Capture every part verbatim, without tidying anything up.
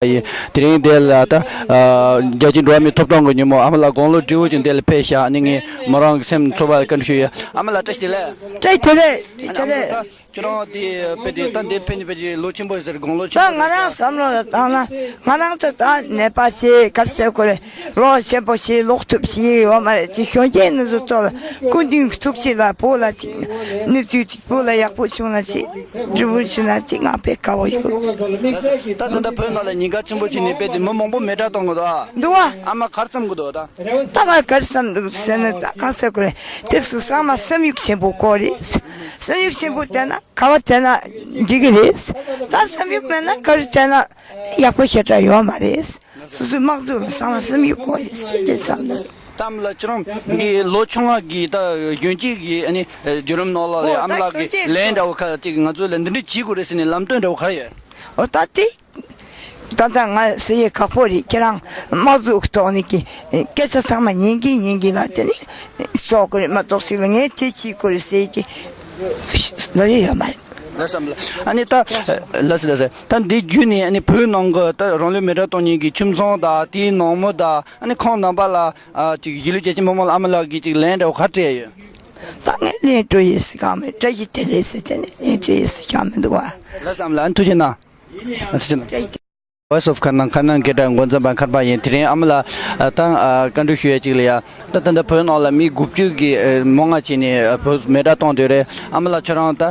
ཡིན། དེ་རིང་འདི་ལ་ད་རྒྱལ་སྤྱིའི་འགྲོ་བ་མིའི་ཐོབ་ཐང་གི་ཉིན་མོ། ཨ་མ་ལགས་དགུང་ལོ་བགྲེས་པོ་ཅིག་འདི་ལ་ཕེབས་ཤག་ཨ་ནི་ངས་མོ་རང་གི་སེམས་ཚོར་བ་བཀའ་འདྲི་ཞུ་ཡ། ཨ་མ་ལགས་བཀྲ་ཤིས་བདེ་ལེགས། བཀྲ་ཤིས་བདེ་ལེགས། བཀྲ་ཤིས་བདེ་ལེགས། ཁྱོད་རང་དེ་དཔེ་དེ་ད་འདིར་ཕེབས་ནས་དཔེ་ཅིག་ལོ་ཆེན་པོ་ཡིན་ཟེར། དགུང་ལོ་ཆེན་པོ་ད་ང་རང་བསམ་བློ་ལ་བཏང་ན་ང་རང་ད་ད་ནད་པ་ཞིག་ག་རེ་ཟེར་དགོས་རེད། ལོ་ཆེན་པོ་ཞིག་ལོག་ཐུབ་ཞིག་ཡོད་མ་རེད། ཅིག་གཞོན་སྐྱེས་ནི་ཚོ་ཚོ་ལ་སྐུ་མདུན་གྱི་ཐུགས་རྗེ་ལ་བོད་ལ་ཅིག་གནས་ཚུལ་ཅིག་བོད་ལ་ཡག་པོ་བྱུང་ན་ཅིག་འབྲས་བུ་ཞུ་ན་ཅིག་ང་དཔེ་དགའ་བོ་ཡོད། ད་ད་ལྟ་བོད་ནང་ལ་ཉེན་ཁ་ཆེན་པོ་བྱས་ནས་དཔེ་དེ་མི་མང་པོ་མེ་དགྲ་གཏོང་གི་འདུག་ཨ། འདུག་ཨ། ཨ་མ་ག་རེ་བསམ་གི་འདུག་ད། ད་ང་ག་རེ་བསམ་འདུག་ཟེར་ན་ད་གང་ཟེར་དགོས་རེད། དེ་སུ་ཚང་མ་བསམ་ཡུལ་ཆེན་པོ་སྐོར་རེད། བསམ་ཡུལ་ཆེན་པོ་བསྟན་ན་ག་བ་བསྟན་ན་འགྲིག་གི་རེད། ད་བསམ་ཡུལ་མེད་ན་ག་རེ་བསྟན་ན་ཡག་པོ་ཞེ་དྲག་ཡོད་མ་རེད། སོ་སོའི་དམག་འཛུགས་ལ་ཚང་མ་བསམ་ཡུལ་སྐོར་རེད་ཟེར་དེ་བསམ་འདུག་ད་ཨ་མ་ལགས་ཁྱེད་རང་གི་ལོ་ཆུང་བ་གི་ད་གཞོན་སྐྱེས་ཀྱི་ཨ་ནི་བརྒྱུད་རིམ་ནང་ལ་ཨོ་ཨ་མ་ད་ལགས་ཀྱི་གཞོན་སྐྱེས་ལན་འདྲ་བོ་ཁ་ཅིག་ང་ཚོ་ལ་འདི་འདྲ་བྱེད་དགོས་རེད་ཟེར་ནས་ལམ་སྟོན་འདྲ་བོ་ག་རེ་ཡོད། ཨོ་ད་དེ། ད་ལྟ་ང་ཟེར་ཡས་ཁག་པོ་རེད། ཁྱེད་རང་དམག་འཛུགས་ཐོག་ནས་ཀྱི་སྐད་ཆ་ཚང་མ་ཉན་གྱིན་ཉན་གྱིན་ལ་དེ་ནི་གསོག་དགོས་རེད་མ་གཏོགས་ཞིག་ལ་ངས་དེ་བྱེད་དགོས་རེད་ཟེར་གྱི་ལོ་ཡོད་ཡོད་མ་རེད། ལགས་སམ་ལགས། ཨ་ནི་ད་ལགས་སེ་ལགས་སེ། ད་འདི་བརྒྱུད་ནས་ཨ་ནི་བོད་ནང་གི་ད་རང་ལུས་མེ་སྲེག་གཏོང་མཁན་གྱི་ཁྱིམ་ཚང་དང་དེའི་ནང་མི་དང་ཨ་ནི་ཁོང་རྣམ་པ་ལ་ཨ་ཅིག་གཞིས་ལུས་རྒྱལ་གཅེས་མི་མང་ལ་ཨ་མ་ལགས་ཀྱིས་ཅིག་ལན་འདྲ་བོ་ག་རེ་སྤྲད་ཡོད། ད་ངས་ལན་སྤྲོད་ཡས་སུ་ཁག་མེད། བཀྲ་ཤིས་བདེ་ལེགས་ཟེར་དེ་ནས་ལན་སྤྲོད་ཡས་སུ་ཁག་མི་འདུག་བ། ལགས་སམ་ལགས། ཨ་ནི་ཐུགས་རྗེ་གནང་། ཐུགས་རྗེ་གནང་། Voice of Kharnang, Kharnang Keta འགོ་འཛིན་པ་མཁར་པ་ཡིན། དེ་རིང་ཨ་མ་ལགས་ད་བཀའ་འདྲི་ཞུ་ཡས་གཅིག་ལ་ཡ། ད་ད་ལྟ་བོད་ནང་ལ་མི་དགུ་བཅུ་གི་མང་ང་བྱས་ནས་བོད་མེ་སྲེག་གཏོང་དུས་རེད། ཨ་མ་ལགས་ཁྱོད་རང་ད་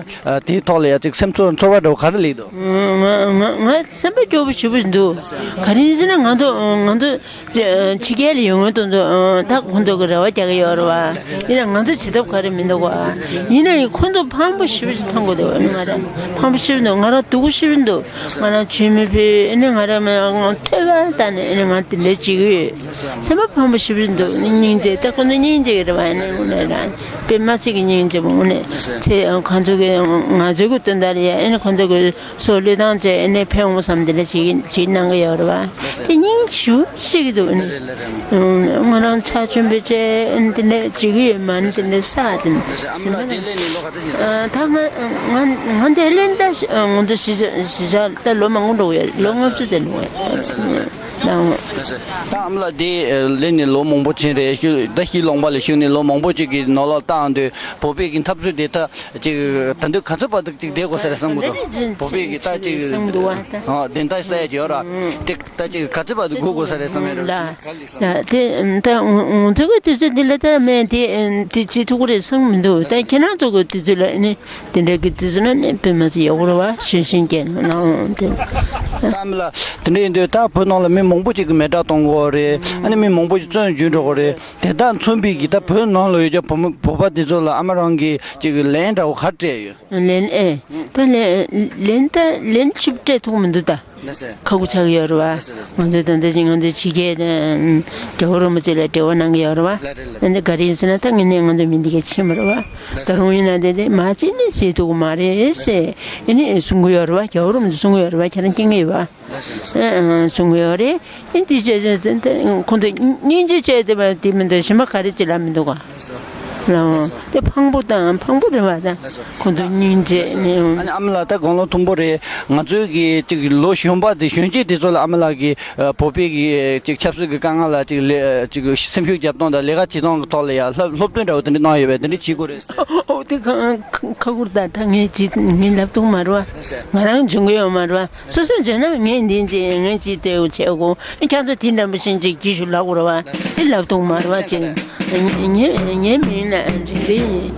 དེའི་ཐོག་ལ་ཡ་ཅིག་སེམས་ཚོར་ཚོར་བ་འདྲ་བོ་ག་རེ་སླེབས་འདུག་ང་ང་ང་སེམས་པ་སྐྱོ་པོ་ཞེ་པོ་འདུག་ག་རེ་ཡིན་ཟེར་ན་ང་ཚོ་ང་ཚོ་ཕྱི་རྒྱལ་ལ་ཡོད་ངོས་དང་ཚོ་ད་ཁོང་ཚོ་གི་རེ་བ་རྒྱག་གི་ཡོད་རེད་བ། ཡིན་ན་ང་ཚོ་བྱེད་ཐབས་ག་རེ་མི་འདུག་བ། ཡིན་ན་ཡང་ཁོང་ཚོ་ཕངས་པོ་ཞེ་པོ་ཞིག་མཐོང་གི་འདུག་ང་རང་ཕངས་པོ་ཞེ་པོ་འདུག་ང་རང་སྡུག་པོ་ཞེ་པོ་འདུག་ང་རང་ཇུས་མེད་ཕུལ་ཨ་ནི་ང་རང་མ་ཐོས་པ་ལྟ་ནས་ཨ་ནི་ང་དེ་འདྲ་བྱེད་ཀྱི་ཡོད། སེམས་པ་ཕངས་པོ་ཞེ་པོ་འདུག་སྙིང་རྗེ་ད་ཁོང་ཚོ་སྙིང་རྗེ་གི་རེད་བ། ཨ་ནི་དངོས་གནས་རང་དཔེ་མ་སྲིད་ཀྱི་སྙིང་རྗེ་པོ་དངོས་གནས་ཚེ་ཁོང་ཚོ་གི་ང་ཚོའི་གི་དོན་དག་ལ་ཡ་ཨ་ནི་ཁོང་ཚོ་གི་སོ་བློས་བཏང་བྱས་ཨ་ནི་ཕན་འོང་བསམ་དེ་འདྲ་བྱེད་བྱེད་གནང་གི་ཡོད་རེད་བ། དེ་སྙིང་ཞེ་པོ་ཞིག་གི་འདུག་ཨ་ནི་ང་རང་ཕྱག་མཆོད་འབུལ་བྱས་ཨ་ནི་དེ་འདྲ་བྱེད་ཀྱི་ཡོད་མ་ནི་དེ་འདྲ་ས་དེ་ནི་ཨ་མ་ལགས་དེ་ལས་ནི་ལོ་ག་ཚོད་ཕྱིན། ད་ང་ང་ང་འདི་ལེན་ད་ང་ཚོ་གཞིས་ཆགས་གཞིས་ཆགས་ད་ལོ་མང་པོ་འགྲོ་གི་ཡོད། ལོ་ལྔ་བཅུ་ཙམ་འགྲོ་གི་ཡོད། ད་ཨ་མ་ལགས་དེ་ལེན་ནི་ལོ་མང་པོ་ཕྱིན་རེད། ཤུ་ད་ཤི་ལོང་པ་ལ་ཤུ་ནི་ལོ་མང་པོ་ཅིག་གི་ནང་ལོགས་བཏང་དུས་བོད་པའི་གི་འཐབ་རྩོད་དེ་ད་ཅིག་ད་འདི་ག་ཚོད་བར་དུ་ཅིག་བསྡད་དགོས་ས་རེད་བསམ་གི་འདུག་བོད་པའི་གི་ད་ཅིག་བསམ་འདུག་བ་ད། ཨ་བདེན་མཐའ་གསལ་ཡ་ཅིག་ཡོད་ར། དེ་ད་ཅིག་ག་ཚོད་བར་དུ་སྒུག་དགོས་ས་རེད་བསམ་ཡ་རེད། ལ་དེ་ད་ང་ཚོ་གི་དུས་ཚོད་འདི་ལ་ད་མེད་དེ་དེ་བྱེད་ཐུབ་ཀྱི་རེད་བསམ་མི་འདུག་ད་ཁྱེད་རང་ཚོ་གི་དུས་ཚོད་ལ་ནི་དེ་འདྲ་གི་དུས་ཚོད་ན་ནི་དཔེ་མ་ཚད་ཡག་པོ་རེད་བ། གཞོན་གཞོན་སྐྱེས་ནང་དེ། ད་མི་ལ་དེ་འདྲ་ཡིན་དུས་ད་བོད་ནང་ལ་མི་མང་པོ་ཅིག་གི་མེ་སྲེག་གཏོང་གི་ཡོད་རེད། ཨ་ནི་མི་མང་པོ་ཅིག་བཙོན་འཇུག་འགྲོ་གི་རེད། དེ་དག་མཚོན་པའི་གི་ད་བོད་ནང་ལ་ཡོད་ཀྱང་བོད་མི་བོད་པ་དེ་ཚོ་ལ་ཨ་མ་རང་གི་ཅིག་ལན་འདྲ་བོ་ག་རེ་སྤྲད་ཡོད། ལན་ཨེ། ད་ལན་ལན་ད་ལན་ཅིག་སྤྲད་ཐུབ་མི་འདུག་ད། ལགས་སེ། ཁག་པོ་ཆགས་ཀྱི་ཡོད་རེད་བ། ལགས་སེ་ལགས་སེ། ང་ཚོ་ད་ལྟ་ཅིག་ང་ཚོ་ཕྱི་རྒྱལ་དང་རྒྱལ་བ་རིན་པོ་ཆེ་ལ་འབྲེལ་བ་གནང་གི་ཡོད་རེད་བ། ལགས་རེད་ལགས་རེད། ཨ་ནི་ག་རེ་ཡིན་ཟེར་ན་ད་ངས་ནས་ང་ཚོ་མི་འདི་ག་ཕྱིན་པ་རེད་བ། ལགས་སེ། ད་རུང་ཡིན་ན་དེ་དེ་མ་ཕྱིན་ནས་བྱེད་ཐུབ་ཀྱི་མ་རེད་ཟེར། ཨ་ནི་གསུང་གི་ཡོད་རེད་བ། རྒྱལ་བ་རིན་པོ་ཆེ་གསུང་གི་ཡོད་རེད་བ། ཁྱེད་རང་མཁྱེན་གི་ཡོད་བ། ལགས་སེ། ཨ་ཨ་གསུང་གི་ཡོད་རེད། ཨེ་འདི་བྱས་བྱས་དེ་དེ་ཁོང་ཚོ་སྙིང་རྗེ་བྱས་དེ་བ་དེ་མི་འདུག་གཞན་པ་ག་རེ་བྱེད་ལ་མི་འདུག་ག་ལའོ། དེ་ཕངས་པོ་དང་ཕངས་པོ་རེད་བ་ད། ཁོང་ཚོ་སྙིང་རྗེ་ནས། ཨ་ནི་ཨ་མ་ལགས་ད་དགུང་ལོ་མཐོན་པོ་རེད། ང་ཚོའི་གི་ཅིག་ལོ་གཞོན་པ་དེ་གཞོན་སྐྱེས་དེ་ཚོ་ལ་ཨ་མ་ལགས་ཀྱིས་ཨ་བོད་པའི་གི་ཅིག་ཆབ་སྲིད་ཀྱི་དཀའ་ངལ་ལ་ཅིག་ལས་ཅིག་སེམས་ཤུགས་རྒྱབ་སྟངས་དང་ལས་ཀ་བྱེད་སྟངས་ཀྱི་ཐོག་ལ་ཡང་སློབ་སློབ་སྟོན་འདྲ་བོ་དེ་འདྲ་གནང་ཡོད་པས་དེ་འདྲ་བྱེད་དགོས་རེད། ཨོ་དེ་ཁ་ཁ་ཁུར་ད་ད་ངས་ཅི་ངས་ལབ་ཐུབ་མ་རེད་བ། ང་རང་འཇོན་གི་ཡོད་མ་རེད་བ། སོ་སོས་བརྗོད་ན་ངས་འདི་བྱེད་ངས་ཅི་ལྟ་བུ་བྱེད་དགོས། ཁྱེད་ཚོ་དེ་འདྲ་མི་ཤེས་ཅིག་གྱིས་ཤུགས་ལབ་དགོས་རེད་བ། དེ་ལབ་ཐུབ་མ་རེད་བ་ཅིག་ངའི་ངའི་མིང་ལ་རིག་འཛིན་ཡིན།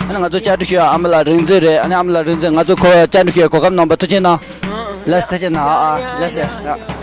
ཨ་ནི་ང་ཚོ་བཅར་འདྲི་ཞུ་ཡ་ཨ་མ་ལགས་རིག་འཛིན་རེད། ཨ་ནི་ཨ་མ་ལགས་རིག་འཛིན་ང་ཚོ་ཁོ་བཅར་འདྲི་ཞུ་ཡ་གོ་སྐབས་གནང་བ་ཐུགས་རྗེ་གནང་། ལགས་སེ་ཐུགས་རྗེ་གནང་། ཨ་ཨ་ལགས་སེ།